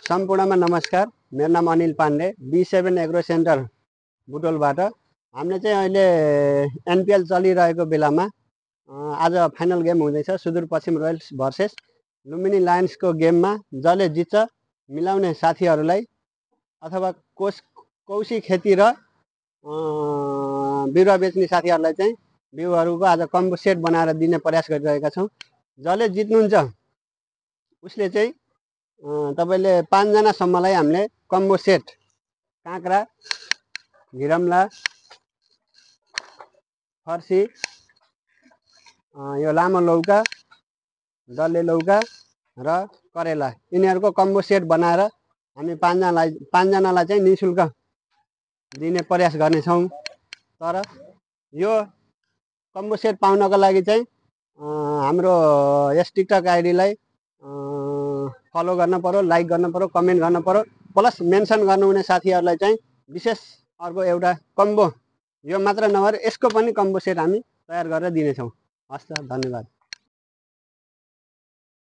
सम्पूर्णमा नमस्कार। मेरो नाम Anil Pandey, B7 agro centre बुटोलबाट। हामीले चाहिँ अहिले एनपिएल चलिरहेको बेलामा आज फाइनल गेम हुँदैछ, सुदूरपश्चिम रोयल्स भर्सेस लुम्बिनी लायन्सको गेममा जसले जित्छ मिलाउने साथीहरूलाई अथवा कौशी खेती र बिरुवा बेच्ने साथीहरूलाई चाहिँ बिउहरूको आज कम्बो सेट बनाएर दिने प्रयास गरिरहेका छौँ। जसले जित्नुहुन्छ उसले चाहिँ तपाईले 5 जनासम्मलाई हामीले कम्बो सेट काँक्रा, घिरम्ला, फर्सी, यो लामो लौका, डल्ले लौका र करेला यिनीहरूको कम्बो सेट बनाएर हामी 5 जनालाई चाहिँ निःशुल्क दिने प्रयास गर्नेछौँ। तर यो कम्बो सेट पाउनको लागि चाहिँ हाम्रो यस टिकटक आइडीलाई फलो गर्न पर्यो, लाइक गर्न पर्यो, कमेन्ट गर्न पर्यो, प्लस मेन्सन गर्नुहुने साथीहरूलाई चाहिँ विशेष अर्को एउटा कम्बो, यो मात्र नभएर यसको पनि कम्बो सेट हामी तयार गरेर दिनेछौँ। हस् त, धन्यवाद।